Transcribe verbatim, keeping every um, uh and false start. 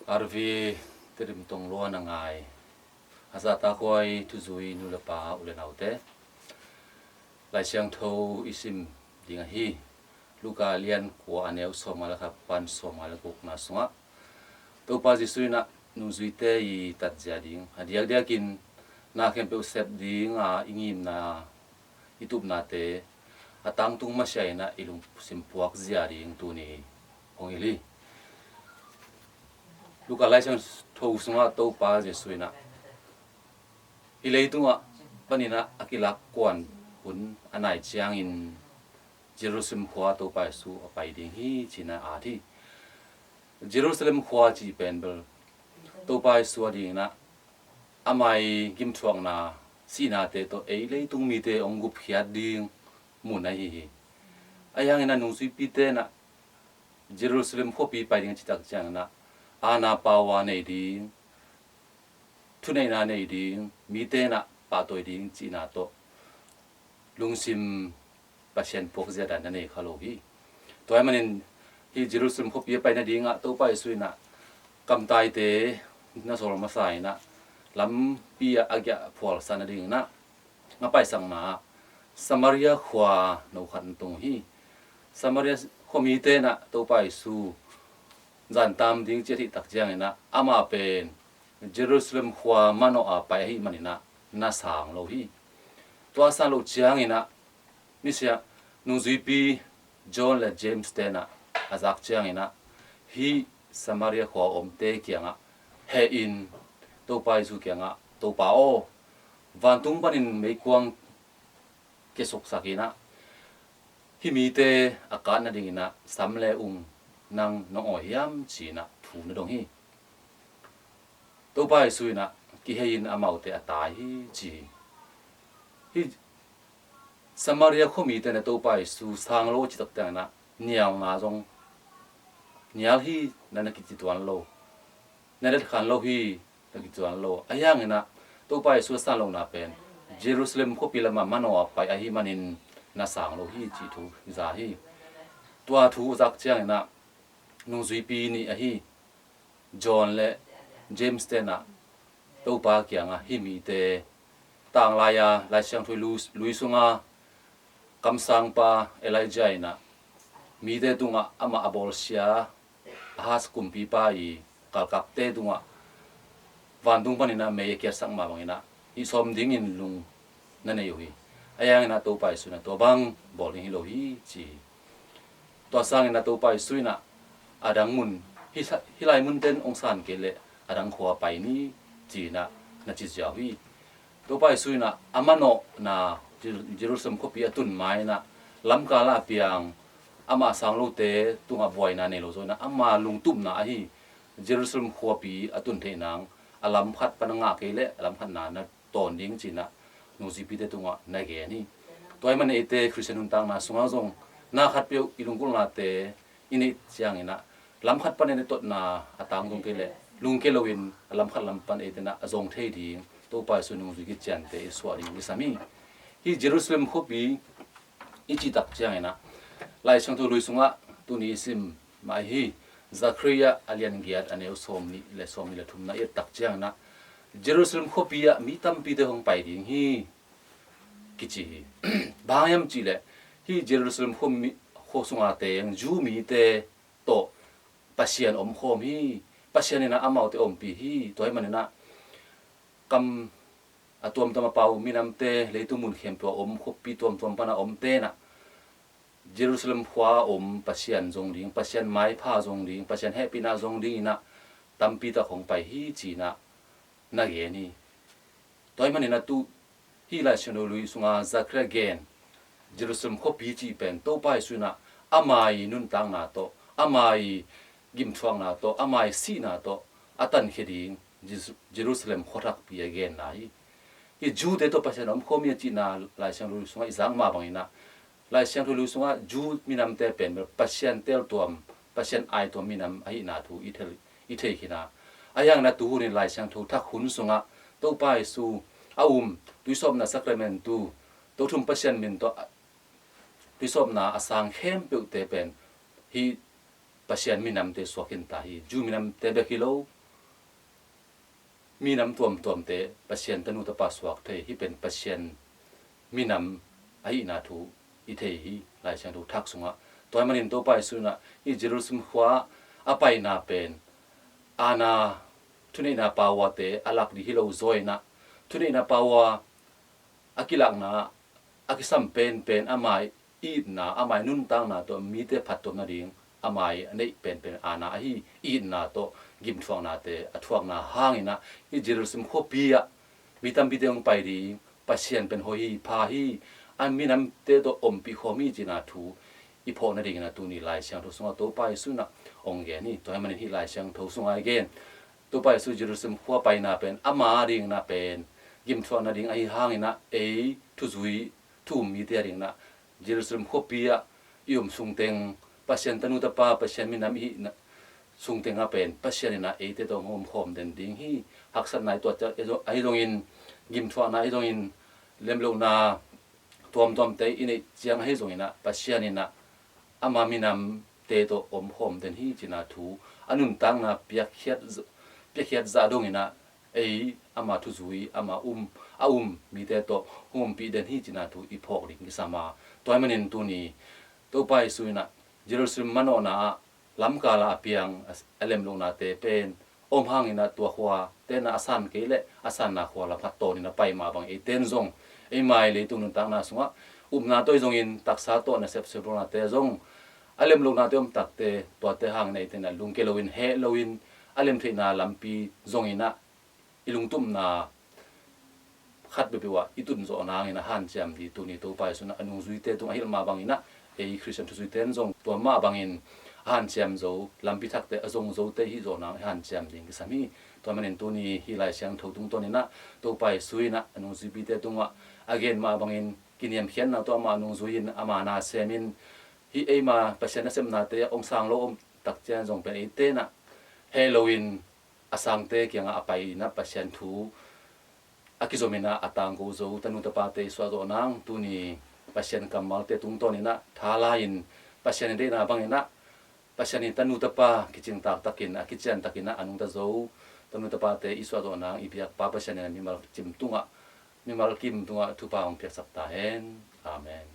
R V Tedim Tongluan a ngai a zahtakhuai thuzui nu le pa u le naute, Lai Siangtho i sim ding ahi. Luka lian kua a neu sawmnga le khat pan sawmnga le gukna sungah Topa Jesuh in ah nungzuite i tatzia ding a diakdiakin na khempeuh sep ding a i ngimna i tupnate a tangtung masiah in ah i lungsim puak zia ding tuni hong hilh hi. Luka Lai Siangtho sungah Topa Jesuh in ah hih leitungah panin ah a kilak kuan hun a nai ciangin Jerusalem khua Topa Jesuh a pai ding hi ci-in ah at hi. Jerusalem khua cih pen bel Topa Jesuh a dingin ah ama i gimthuakna sihnate tawh ei leitung mite hong gupkhiat ding mun ahi hi. Ahi hangin ah nungzuipite in ah Jerusalem khuapi pai ding a cih tak ciangin ah aana power nei ding, thuneihna nei ding, mite in ah pahtawi ding cihna tawh lungsim Pasian puakzia dan na nei kha lo hi. Tua ahih manin hih Jerusalem khuapi a pai nadingah Topa Jesuh in ah kamtaite na sawl masa in ah lampi ah a giah phualsa nadingin ah a paisakna ah Samaria khua no khat na tung uh hi. Samaria khua mite in ah Topa Jesuh zantam ding ci a theih tak ciangin ah amah pen Jerusalem khua manawh a pai ahih manin ah na sang lo hi. Tua sang loh ciangin ah misiah nungzuipi John le James te in ah a zak ciangin ah hih Samaria khua a omte kiangah heh in Topa Jesuh kiangah, "Topa aw, vantung panin meikuang kiasuksak in ah hih mite a kat nadingin ah sam le ung nang nong awi hiam?" ci-in ah thu na dong hi. Topa Jesuh in ah kihei in amaute a tai hi ci hi. Hih Samaria khua mite in ah Topa Jesuh sang lo a cih tak ciangin ah nialna zong nial hi na na kici tuan lo, na detkhan lo hi na kici tuan lo. Ahi hangin ah Topa Jesuh a sang lohna pen Jerusalem khuapi lamah manawh a pai ahih manin na sang lo hi cih thu hi za hi. Tua thu a zak ciangin ah nungzuipi nih ahi John le James te in ah Topa kiangah hih mite tanglai-a Lai Siangtho lui, lui sunga kamsangpa Elijah in ah mite tungah amah a bawlsia Ahaz kumpipa i kalkakte tungah vantung panin ah mei a kiatsak mah bangin ah hih sawm dingin lung na nei uh hi. Ahi hangin ah Topa Jesuh in ah tua bang bawl ding hi lo hi ci hi. Tua sangin ah Topa Jesuh in ah a dang mun, hih, hih lai munte in hong san kei leh a dang khua pai ni ci-in ah na ci ziau hi. Topa Jesuh in ah a manawhna Jer-, Jerusalem khuapi a tun ma-in ah lamkal ah a piang amah a sang lote tungah buaina nei lo zaw in ah ama lungtupna ahi Jerusalem khuapi a tun theih nang a lam khat pan a ngah kei leh a lam khatna na tawn ding ci-in ah nungzuipite tungah na gen hi. Tua ahih manin eite Khristian nuntakna sungah zong na khatpeuh i lunggulhnate i neih ciangin ah lam khat panin i totna a tangtung kei leh lungkia loin a lam khat lam pan eite in ah a zong thei ding Topa Jesuh nungzui kiciante i suah ding i sam hi. Hih Jerusalem khuapi i cih tak ciangin ah Lai Siangtho lui sungah tuni i sim mah hi. Zechariah a lian giat a neu sawmnih le sawmnih le thumna i et tak ciangin ah Jerusalem khuapi ah mi tampite hong pai ding hi kici hi. Bang hang hiam cih leh hih Jerusalem khua mi, khua sunga teng Jew mite tawh Pasian omkhawm hi. Pasian in ah amaute ompih hi. Tua ahih manin ah kam a tuamtuam a pau minamte, leitung mun khempeuh a om khuapi tuamtuam pan a omte in ah Jerusalem khua a om Pasian zong ding, Pasian maipha zong ding, Pasian hehpihna zong dingin ah tampi tak hong pai hi ci-in ah na gen hi. Tua ahih manin ah tu hih Lai Siangtho lui sunga Zechariah gen Jerusalem khuapi cih pen Topa Jesuh in ah ama i nuntakna tawh, ama i gimthuakna tawh, ama i sihna tawh a tankhia ding Jesu-, Jerusalem khua thakpi a genna hi. Hih Jew-te tawh Pasian omkhawm hi a cihna Lai Siangtho lui sungah i zak mah bangin ah Lai Siangtho lui sungah Jew minamte pen bel Pasian teltuam, Pasian aituam minam ahihna thu i thei, i thei khin a. Ahi hangin ah tu hun in Lai Siangtho thak hun sungah Topa Jesuh a um tuisawpna sakramentu, Tothum Pasian min tawh tuisawpna a sang khempeuhte pen hih Pasian minamte suak khin ta hi. Jew minamte bek hi lo, minam tuamtuamte Pasian tanu tapa suak thei, hih pen Pasian minam ahihna thu i thei hi. Lai Siangtho thak sungah tua ahih manin Topa Jesu in ah hih Jerusalem khua a paina pen aana, thuneihna power-te a lak ding hi lo zaw in ah, thuneihna power a kilakna a kisam penpen ama itna, ama nuntakna tawh mite phattuam nading ama a neih penpen aana ahi itna tawh gimthuaknate a thuakna hangin ah hih Jerusalem khuapi ah mi tampite hong pai ding, Pasian pen hoih hi, pha hi, a minamte tawh ompih khawm hi cihna thu i phawk nadingin ah tuni Lai Siangtho sungah Topa Jesu in ah hong gen hi. Tua ahih manin hih Lai Siangtho sungah i gen Topa Jesu Jerusalem khua paina pen ama dingin ah pen gimthuak nading ahi hangin ah ei thuzui, thu um mite a dingin ah Jerusalem khuapi ah i um sungteng Pasian tanu tapa, Pasian minam i hih sungteng ah pen Pasian in ah eite tawh hong omkhawm den ding hi. Haksatna i tuat ciang ahi zongin, gimthuakna ahi zongin, lemlohna tuamtuamte i neih ciang ahi zongin ah Pasian in ah ama minamte tawh omkhawm den hi cihna thu, a nuntakna piakkhiat, piakkhiat zah dongin ah ei ama thuzui, ama um, a um mite tawh hong ompih den hi cihna thu i phawk ding kisam a. Tua ahih manin tuni Topa Jesu in ah Jerusalem manawhna ah lamkal ah a piang a, a lemlohnate pen om hangin ah tua khua ten ah a san kei leh a sanna khua lam khat tawnin a pai mah bang eite in zong eima i leitung nuntakna sungah upna tawh hi zongin taksa tawh nasep seplohnate zong a lemlohnate om takte tuate hangin ah eite in ah lungke loin, heh loin, a lemtheihna lampi zongin ah i lungtupna khat peuhpeuh ah i tun zawh nangin a hanciam ding tuni Topa Jesu in ah a nungzuite tung a hilh mah bangin ah ei Khristian thuzuite in zong tua mah bangin a hanciam zo, lampi thakte a zong zote hih zawh nang i hanciam ding kisam hi. Tua ahih manin tuni hih Lai Siangtho tungtawnin ah Topa Jesu in ah a nungzuipite tungah a gen mah bangin kiniamkhiatna tawh amah nungzui-in ama na semin hih eima Pasian nasepnate hong sang lo om tak ciang zong pen eite in ah heh loin a sangte kiangah a pai in ah Pasian thu a kizomin ah a tangko zo tanu tapate i suah zawh nang, tuni Pasian kammalte tungtawnin ah tha la-in Pasian i deihna bangin ah Pasian i tanu tapa kicing taktakin, a kician takin ah a nungta zo tanu tapate i suah zawh nang i biakpa Pasian in ah mimal kim tungah, mimal kim tungah thupha hong piaksak ta hen. Amen.